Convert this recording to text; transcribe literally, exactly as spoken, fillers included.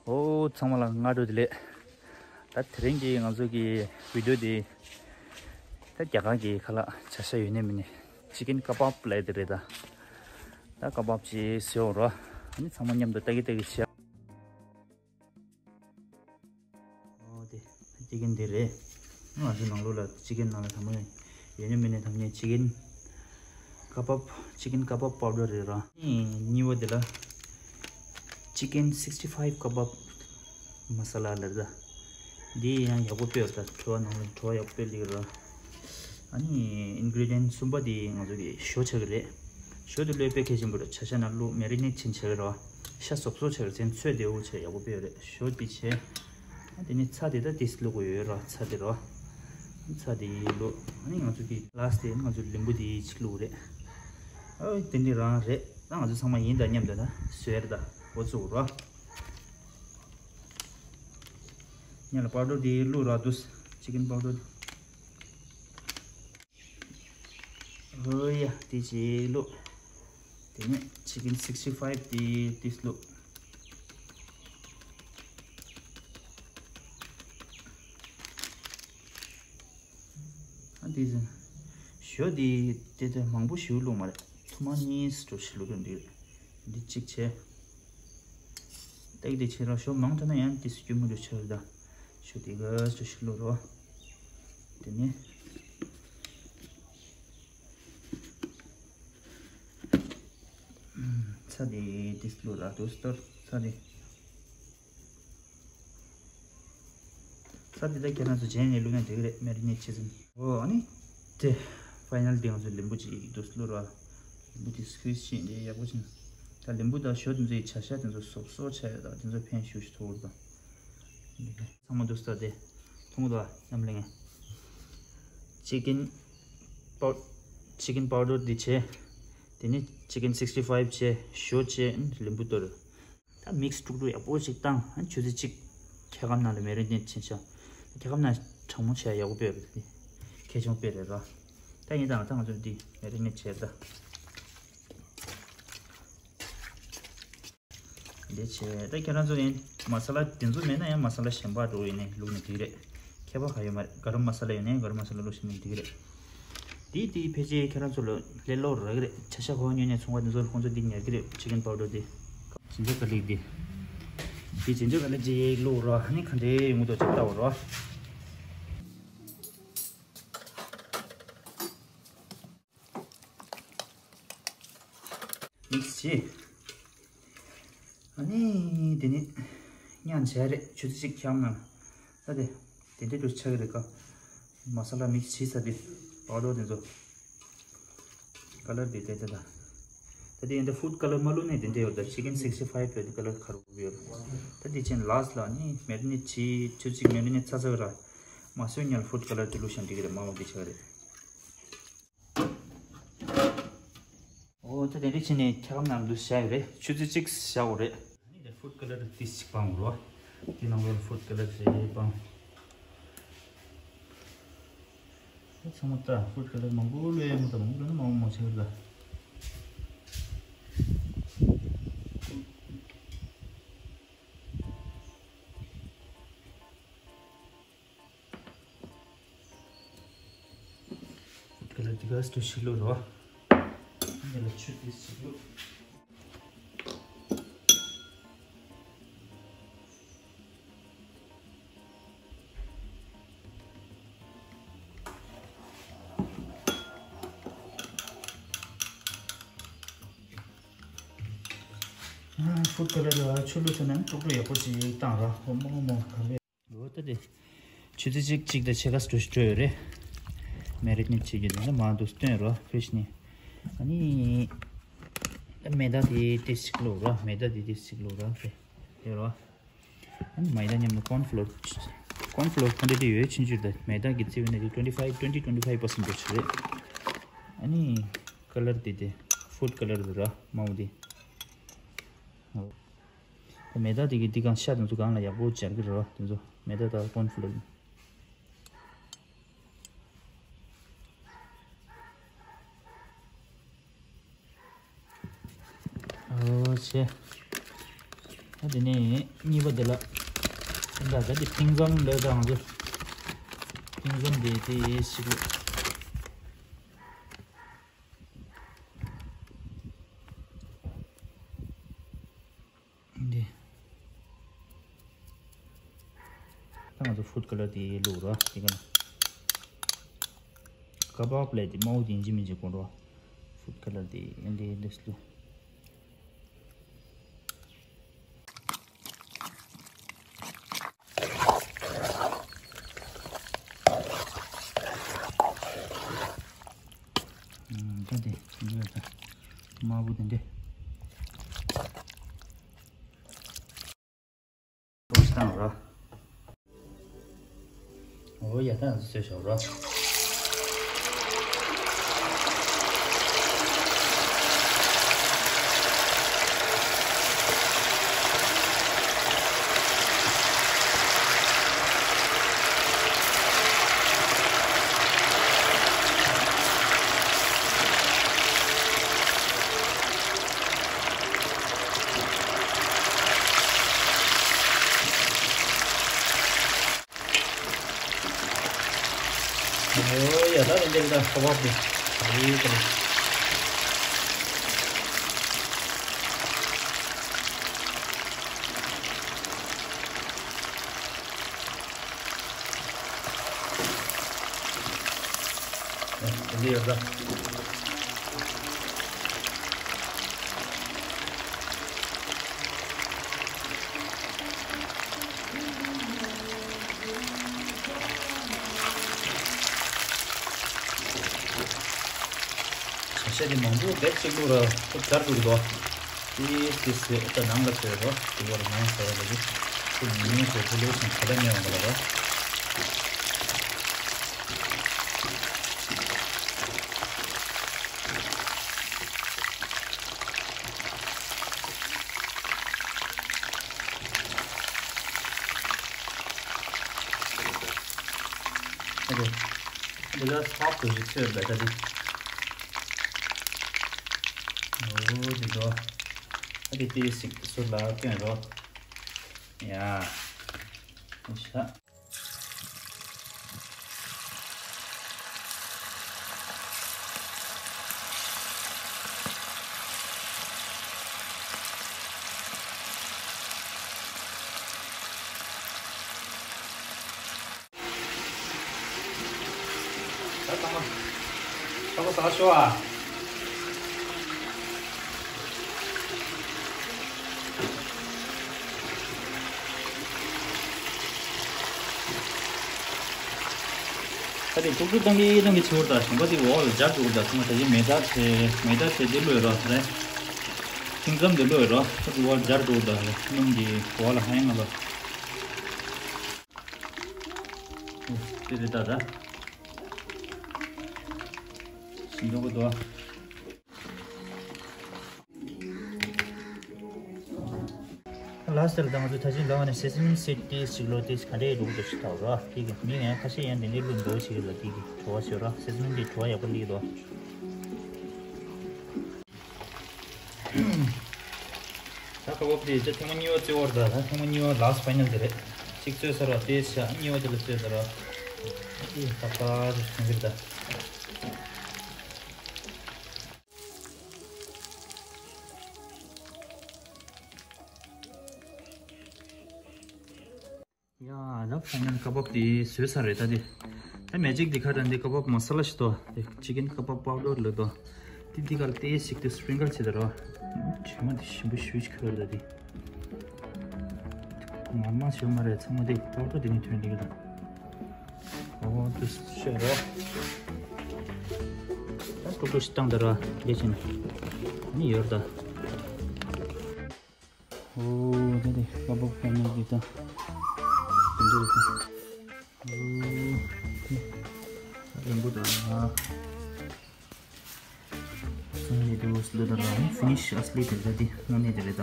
ཨོ་ཚང་མ་ལ་སྔ་དྲོ་བདེ་ལེགས། ད་དེ་རིང་གི་ང་ཚོ་གི་བི་ཌི་ཡོ་དེ། ད་རྒྱ་གར་གྱི་ཁ་ལག་བྱ་ཤ་ཡོད་ནི་མིན་ནི་ཅི་ཀེན་ཀ་བབ་ལབ་དེ་རེད་ད། ད་ཀ་བབ་ཅིག་ཟེར་བ་རོ། ཨ་ནི་ཚང་མ་མཉམ་དུ་ལྟ་གི་ལྟ་གི་བྱ། ཨོ་དེ་ཅི་ཀེན་དེ་རེད། ང་ཚོ་ནང་ལོགས་ལ་ཅི་ཀེན་ནང་ལ་ཚང་མ་ཡོད་ནི་མིན་ནི་ཐམས་ཅད་ཅི་ཀེན་ཀ་བབ། ཅི་ཀེན་ཀ་བབ་པའུ་ཌར་རེད་ར། གཉིས་པ་དེ་ལ་ཅི་ཀེན་སིགས་ཊི་ཕའིབ་ཀ་བབ་མ་ས་ལ་ལབ་ད། འདི་ཡང་ཡག་པོ་སྤེལ་ད། བྲོ་བ་ནང་ལ་བྲོ་བ་ཡག་པོ་སྤེལ་ལེ་ར། ཨ་ནི་ཨིན་གི་རི་ཌི་ཡན་གསུམ་པ་དེ་ང་ཚོ་གི་ཞོ་ཆགས་ཀྱི་རེད། ཞོ་དེ་བླུགས་དཔེ་གལ་ཆེན་པོ་རེད། བྱ་ཤ་ནང་བླུགས་མེ་རི་ནེ་ཊི་བྱས་ཆགས་ཀྱི་ར། ཤ་སོབ་སོབ་ཆགས་ཀྱི་ཚེ་ཚོད་བདེ་བོ་བྱས་ཡག་པོ་སྤེལ་རེད། ཞོ་དེ་བྱས། ཨ་དེ་ནི་ཚྭ་དེ་ད་ཏིས་བླུགས་དགོས་ཡོད་ར། ཚྭ་དེ་ར། ཚྭ་དེ་བླུགས། ཨ་ནི་ང་ཚོ་གི་ལ་སི་ཊི་དེ་ང་ཚོ་ལིམ་བུ་དེ་ཅིག་བླུགས་རེད། ཨ་དེ་འདྲ་རང་རེད། ད་ང་ཚོ་ཚང་མ་ཡིན་ད་མཉམ་དུ་ད་བཟོས་རེད་ད། འོ་ཚུགས་རོ། ཉ་ལ་པའུ་ཌར་དེ་བླུགས་ར་འདུག་ཅི་ཀེན་པའུ་ཌར། ཨོ་ཡ་དེ་ཅིག་བླུགས། དེ་ནས་ཅི་ཀེན་སིགས་ཊི་ཕའིབ་དེ་ཏིས་བླུགས། ཨ་འདི་ཟིན། ཞོ་འདི་དེ་དེ་མང་པོ་ཞིག་བླུགས་མ་རེད། ཐུར་མ་གཉིས་འགྲོ་ཞིག་བླུགས་འདི་འདི་གཅིག་བྱས། ཏག་ཏག་བྱས་ར། ཞོ་མང་དྲགས་ན་ཡང་ཏིས་སྐྱུར་མོ་འགྲོ་ཆགས་རེད་ད། ཞོ་འདི་ག་འགྲོ་ཞིག་བླུགས་རོ། དེ་ནས་ཚྭ་འདི་ཏིས་བླུགས་ར་འདུག་སྟོར་ཚྭ་འདི། ཚྭ་འདི་ད་ཁྱེད་རང་ཚོ་རྗེས་ནས་བླུགས་ན་འགྲིག་གི་རེད། མེ་རི་ནེ་ཊི་བྱས་ཟིན། ཨོ་ཨ་ནི་དེ་ཕའི་ནལ་དེ་ང་ཚོ་ལིམ་བུ་ཅིག་འདུག་བླུགས་ར། ལིམ་བུ་དེ་སི་ཀུ་ཝིས་བྱས་འདི་ཡག་པོ་བྱས། ད་ལིམ་བུ་དང་ཞོ་དེ་ཚོའི་བྱ་ཤ་དེ་ཚོ་སོབ་སོབ་ཆགས་ཡོད་ད། དེ་ཚོ་ཕན་ཞུ་ཞུ་ཐུབ་ད། ཚང་མ་འདུག་ས་དེ་མཐོང་གི་འདུག་ཨ་ནམ་ལེ་ངས། ཅི་ཀེན་པའུ་ཅི་ཀེན་པའུ་ཌར་འདི་བྱས། དེ་ནས་ཅི་ཀེན་སིགས་ཊི་ཕའིབ་བྱས། ཞོ་བྱས། ལིམ་བུ་གཏོར། ད་མིག་སི་དཀྲུག་དཀྲུག་ཡག་པོ་ཞིག་བཏང་། ཨ་ཆུ་ཚོད་གཅིག་ཁྱེད་ཀ་ནང་ལ་མེ་རི་ནེ་ཊི་བྱས་ཤག་ཁྱེད་ཀ་ནང་གྲང་མོ་བྱས་ཡག་པོ་སྤེལ་རེད། དེ་ཁེ་ཆུང་སྤེལ་རེད་ར། ད་ཡིན་ད་ང་ད་ང་ཚོ་འདི་མེ་རི་ནེ་ཊི་བྱས་ད། འདི་བྱས་ད་ཁྱེད་རང་ཚོ་ཡིན་མ་ས་ལ་དེ་ཚོ་མེད་ན་ཡང་མ་ས་ལ་གཞན་པ་འགྲོ་ཡིན་ནའི་བླུགས་ནས་འགྲིག་རེད། ཁྱད་པར་ག་ཡོད་མ་རེད། ག་རམ་མ་ས་ལ་ཡོད་ནའི་ག་རམ་མ་ས་ལ་བླུགས་ཤིག་ནས་འགྲིག་རེད། དེ་དེ་ཕལ་ཆེར་ཁྱེད་རང་ཚོ་ལ་ལས་སླ་པོ་རག་གི་རེད། བྱ་ཤ་གོ་ཉོས་ནས་ཚོང་པ་འདི་ཚོ་ཁོང་ཚོ་འདི་ཉར་གི་རེད། ཅི་ཀེན་པའུ་ཌར་འདི། ཇིན་ཇར་གར་ལིག་འདི། འདི་ཇིན་ཇར་གར་ལིག་ཅིག་བླུགས་རོགས། ཨ་ནི་ག་འདྲའི་ཡོང་གི་འདུག་ཅིག་ལྟ་བ་རོགས། མིག་སི་བྱས། ཨ་ནི་དེ་ནི་མཉམ་བྱས་རེད། ཆུ་ཚོད་གཅིག་འཁྱམ་ན། ད་དེ་དེ་འདྲ་འདྲ་ཆགས་ཀྱི་རེད་ཀ། མ་ས་ལ་མིག་སི་བྱས་ཚར་དུས་པའུ་ཌར་དེ་ཚོ་ཀ་ལར་དེ་དེ་དེ་ད། ད་དེ་ཡིན་ད་ཕུཌ་ཀ་ལར་མ་བླུགས་ནས་དེ་འདྲ་ཡོད། ད་ཅི་ཀེན་སིགས་ཊི་ཕའིབ་ཡོད་དེ་ཀ་ལར་ཁ་རུ་ཡོད། ད་དེ་ཅན་ལ་སི་ཊི་ལ་ནི་མེ་རི་ནེཊ་བྱས། ཆུ་ཚོད་གཅིག་མེ་རི་ནེཊ་ཚར་ཚར་ར། མ་སོན་ཉལ་ཕུཌ་ཀ་ལར་དེ་བླུགས་ཤིང་འགྲིག་གི་རེད། མ་འོང་དེ་ཆགས་རེད། ཨོ་ད་དེ་འདྲ་བྱས་ནས་ཁྱེད་རང་ནང་དུ་བཞག་ཡོད་རེད། ཆུ་ཚོད་གཅིག་བཞག་དགོས་རེད། ཨ་ནི་དེ་ཕུཌ་ཀ་ལར་ཏིས་ཅིག་སྤང་རོགས། དེ་ནང་ལོགས་ཕུཌ་ཀ་ལར་རེ་རེ་སྤང་། ད་ཚང་མ་ད་ཕུཌ་ཀ་ལར་མང་པོ་བླུགས་ཡ་མ་ད་མང་པོ་བླུགས་ན་མང་པོ་མང་ཆེ་གི་རེད་ད། ཕུཌ་ཀ་ལར་དེ་ག་སྟོད་ཞིག་བླུགས་རོགས། འདི་ལ་ཆུ་དེ་ཞིག་བླུགས། ཕུཌ་ཀ་ལར་ལ་ཆུ་བླུགས་ཚར་ན་དཀྲུག་དཀྲུག་ཡག་པོ་ཞིག་བཏང་ར། ཧོ་མོ་མོ་གང་རེད། འོ་ད་དེ། ཆུ་ཚོད་གཅིག་གཅིག་དང་ཕྱེད་ཀ་འགྲོ་ཞིག་འགྲོ་ཡོད་རེད། མེ་རི་ནེཊ་བྱེད་རྒྱུ་དེ་ནི་མ་འདུག་སྟོན་རོགས་ཕེ་ཤི་ནི། ཨ་ནི། མེ་ད་དེ་ཏིས་ཅིག་བླུགས་རོགས། མེ་ད་དེ་ཏིས་ཅིག་བླུགས་རོགས་ཕེ། དེ་རོགས། ཨ་ནི་མེ་ད་མཉམ་དུ་ཀོན་ཕ་ལོར། ཀོན་ཕ་ལོར་ཁོ་འདྲ་དེ་ཡོད་ཕྱིན་ཆད་ད་མེ་ད་གི་རྩི་བའི་ནི་དེ་ཊུ་ཝེན་ཊི་ཕའིབ་ཊུ་ཝེན་ཊི་ཊུ་ཝེན་ཊི་ཕའིབ་པར་སེན་ཊི་འགྲོ་ཞིག་རེད། ཨ་ནི། ཀ་ལར་དེ་དེ། ཕུཌ་ཀ་ལར་དེ་ར་མ་འོ་དེ། འོ། མེ་ད་དེ་གི་འདི་གང་ཤ་དེ་ཚོ་གང་ལ་ཡག་པོ་སྦྱར་གི་རེད་བ། དེ་ཚོ་མེ་ད་དང་ཀོན་ཕ་ལོར། འོ་ཆེ། དེ་ནས་གཉིས་པ་དེ་ལ། འདི་འདྲ་དེ་ཕིང་ཙམ་ལས་དང་ཚོ། ཕིང་ཙམ་དེ་དེ་ཞིག་ལ། འདི། ད་ང་ཚོ་ཕུཌ་ཀ་ལར་དེ་བླུགས་རོགས། དེ་ག་ན། ཀ་བག་ལས་དེ་དམར་པོ་དེ་ཡིན་གཅིག་མིན་གཅིག་དགོས་རོགས། ཕུཌ་ཀ་ལར་དེ་འདི་འདི་བླུགས། ད་དེ་འདི་ལ་ད་དམར་པོ་དེ་འདྲས། ཨོ་བཏང་རོགས། ཨོ་ཡ་ད་ང་ཚོ་བཟོས་ཤོག་རོགས། ཨོ་ཡ་ད་དེ་འདྲ་ད་ཁ་བ་དེ། ཨེ་ད་རེད། ཨེ་དེ་འདྲ་ཡོད་ད། བྱ་ཤ་དེ་མང་པོ་བེད་གཅིག་པུ་ར་ཁོ་སྦྱར་འདུག་དོ། ཏིས་ཏིས་ཏིས་ད་ནང་ལ་བྱོས་རོ། དེ་བར་ནང་ཟེར་བ་ལ་གི་ཁོ་ཉིན་ཉིན་ཟེར་ཁོ་ལོ་སོང་ད་ལྟ་མེད་འོང་ག་ལ་རོ། ཨ་རེ། འདི་ལ་སོབ་ཏུ་རིགས་ཚོས་བེ་ད་དི། ཨོ་དེ་དོ། ཨ་དེ་ཏིས་ཞིག་ཟུར་ལ་སྟོན་རོགས། ཡ། ཨོ་ཤ། ད་ཚང་མ་ཚང་མ་ཟ་ཤོག་ཨ། ད་དེ་ཐུག་ཐུག་བཏང་གི་བཏང་གི་ཚུར་ད་ཞིང་པ་དེ་འོག་ལ་སྦྱར་འདུག་ད་ཚང་མ་ད་ཡིན་མེ་ཏར་ཆེ་མེ་ཏར་ཆེ་དེ་ལོས་རོ་རེད། ཐིང་ཙམ་དེ་ལོས་རོ་ད་དེ་འོག་སྦྱར་འདུག་ད་རེད་སྣུམ་གྱི་འོག་ལ་ཧ་ཡང་ང་ལོ། དེ་དེ་ད་ད། ཞིམ་མདོག་གི་དོ། ལ་སེལ་དང་ཚོ་ད་ཅི་ལོ་ནས་སེ་སི་མིན་སིཌ་ཏིས་ཞིག་ལོ་ཏིས་ག་འདྲས་འདུག་ཏིས་ཞིག་ཐག་རོ་ཏིས་མི་ངན་ཁ་ཤས་ཡན་དེ་འདྲས་ལུ་འདོ་ཞིག་ལ་ཏིས་བྲོ་བ་ཞོ་རོ་སེ་སི་མིན་དེ་བྲོ་བ་ཡག་པོ་ལི་དོ། ད་ཁ་བོབ་དེ་ཅི་ཐེངས་མ་གཉིས་པ་བཙོས་བར་ད་ད་ཐེངས་མ་གཉིས་པ་ལ་སི་ཕའི་ནལ་དེ་རེད། གཅིག་བཙོས་ཚར་བ་དེ་ཤ་གཉིས་པ་དེ་ལ་བཙོས་ཚར་བ། ཨི་ཧ་ཧ་དེ་ཐེངས་རེད་ད། ཡ་ད་ཕའི་ནལ་ཀ་བབ་དེ་བཟོས་ཚར་རེད་ད་དེ། ད་མེ་ཇིག་དེ་ཁ་ད་འདི་ཀ་བབ་མ་ས་ལ་ཞིག་ཏོ། དེ་ཅི་ཀེན་ཀ་བབ་པའུ་ཌར་ལ་ཏོ། དེ་འདི་གར་ཏེ་ཞིག་ཏུ་སི་པི་རིང་ཀལ་བྱེད་ད་རོ། བྱེ་མ་དེ་ཞིམ་པོ་ཞུ་ཞིག་ཁ་བར་ད་དེ། ངར་མ་བྱེ་མ་རེད་ཚང་མ་དེ་པའུ་ཌར་དེ་ནི་ཐོན་འདི་གི་ད། ཨོ་དུ་ཤེ་རོ། ད་ཀྲུག་ཀྲུག་ཞིག་བཏང་ད་རོ་ལེ་ཆེན། ནི་ཡོར་ད། ཨོ་དེ་དེ་ཀ་བབ་ཕའི་ནལ་གི་ད། དེ་འདྲ་རེད་དེ། ཨོ་དེ་རིང་པོ་ད་ཨ། སོང་ནས་དེ་འོ་སི་ལོ་ད་ལ་ཕི་ནི་ཤི་ཨ་སི་ལི་དེ་ད་དེ་དངོས་གནས་དེ་རེད་ད།